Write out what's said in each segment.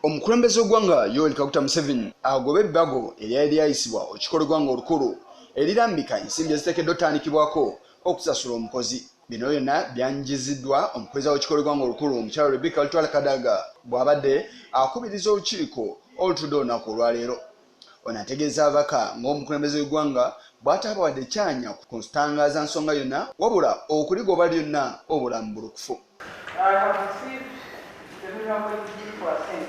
Omukulembeze w'eggwanga Yoweri Kaguta Museveni agoba ebbago eryali lyayisibwa olukiiko lw'eggwanga olukulu erirambika ensimbi eziteekeddwa otandikibwako okusasula omukozi. Bino byonna byanjiziddwa omukulembeze w'olukiiko lw'eggwanga olukulu omukyala Rebecca Alitwala Kadaga bw'abadde akubiriza olukiiko olutudde olunaku olwaleero. Ono ategeeza ababaka ng'omukulembeze w'eggwanga bw'ataabawadde kyanya ku kutangaaza nsonga yonna wabula okuligoba lyonna obulambulukufu. I have received the minimum wage bill for assent.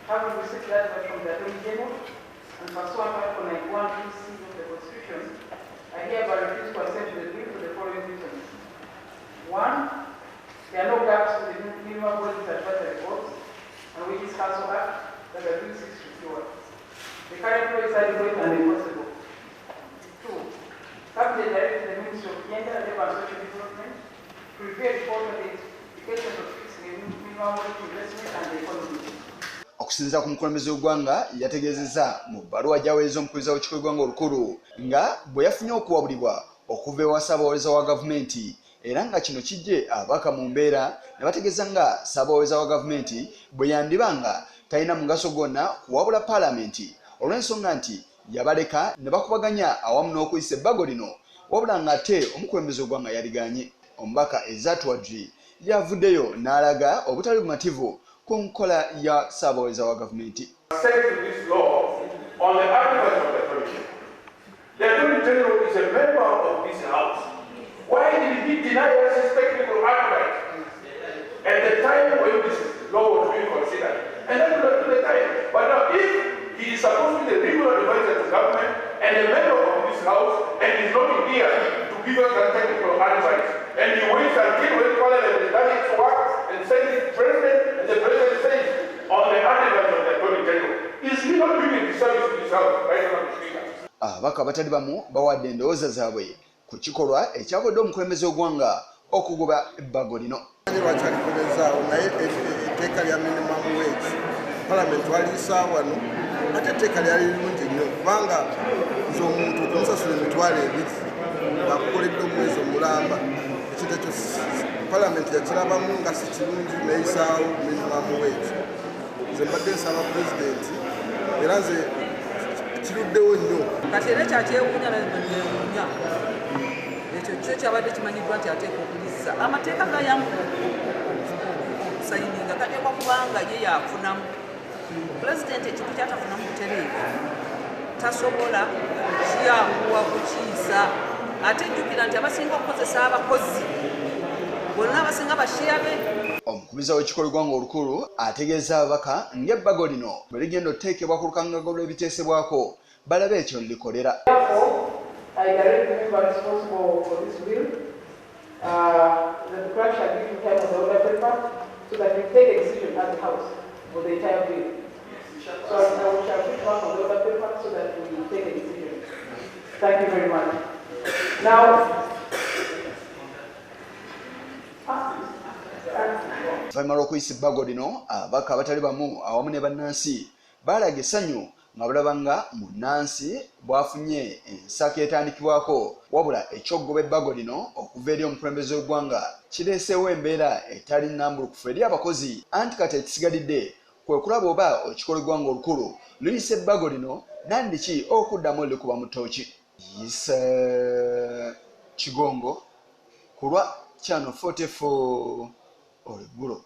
Having received that advice from the Attorney General and pursuant to Article 91 C of the Constitution, I hereby refuse to assent to the bill for the following reasons. 1, there are no gaps in the minimum wages advisory boards and Wages Council Act that the bill seeks to cure. The current law is adequate and enforceable. 2, Cabinet directed the Ministry of Gender, Labour and Social Development to review a report on the implications of fixing a minimum wage investment and the economy. Okusinziira ku mukulembeze w'eggwanga, yategeezezza mu bbaluwa gy'aweereza omukubiriza w'olukiiko lw'eggwanga olukulu nga bwe yafunye okuwabulibwa okuva ewa ssaabawolereza wa gavumenti, era nga kino kijje ababaka mu mbeera ne bategeeza nga ssaabawolereza wa gavumenti bwe yandiba nga talina mugaso gwonna kuwabula paalamenti olw'ensonga nti yabaleka ne bakubaganya awamu n'okuyisa ebbago lino, wabula ng'ate omukulembeze w'eggwanga yaligaanye. Omubaka Ezat Wadri yavuddeyo n'alaga obutali bumativu ku nkola ya ssaabawolereza wa gavumenti. Assent to this law on the advice of the Attorney General. The Attorney General is a member of this House. Why did he deny us his technical advice at the time when this law was being considered? And that would have been the time. But now, if he is supposed to be the legal advisor to government and a member of this House, and he's not here to give us that technical advice, and he waits until when Parliament has done its work and sends it to the President, and the President says, on the advice of the Attorney General, is he not doing a disservice to his House, Right Honourable Speaker? Ababaka abatali bamu bawadde endowooza zaabwe ku kikolwa ekyavudde omukulembeze w'eggwanga okugoba ebbago lino. Lwaki alikomezaawo? Naye etteeka lya minimum wage palamenti twaliyisa wano, ate etteeka lyali lirungi nnyo, kubanga nze omuntu okumusasula 20,000 ng'akukoledde omwezi omulamba, ekintu ekyo palamenti yakirabamu nga si kirungi, neyisaawo minimum wage. Nze mbadde nsaba pulezidenti, era nze kiruddewo nnyo. Kati era kyakyewuunya, newuunya ekyo kyo kyabadde kimanyiddwa nti ateeka okulizza amateeka gayamu okusayininga gateekwa kubanga ye yafunamu. Pulezidenti ekintu kyatafunamu butereevu tasobola kukyanguwa kukiyisa. Ate jjukira nti abasinga okukozesa abakozi bonna abasinga basheyabe. Omukubiriza w'olukiiko lw'eggwanga olukulu ategeeza ababaka ng'ebbago lino bwe ligenda okuteekebwa ku lukangaga lw'ebiteesebwako balabe ekyo likolera. Therefore, I direct the member responsible for this bill that the clerk shall give you time on the order paper so that we take a decision as a House for the entire bill. So I shall put mark on the order paper so that we take a decision. Thank you very much. Now, Oluvannyuma lw'okuyisa ebbago lino, ababaka abatali bamu awamu ne bannansi baalaga essanyu nga balaba nga munnansi bw'afunye ensako etandikibwako, wabula eky'okugoba ebbago lino okuva eri omukulembeze w'eggwanga kireeseewo embeera etali nnambulukufu eri abakozi, anti kati ekisigalidde kwe kulaba oba olukiiko lw'eggwanga olukulu luyisa ebbago lino nandiki okuddamu olikuba mu ttooki. Yise Kigongo ku lwa Channel 44 olweggulo.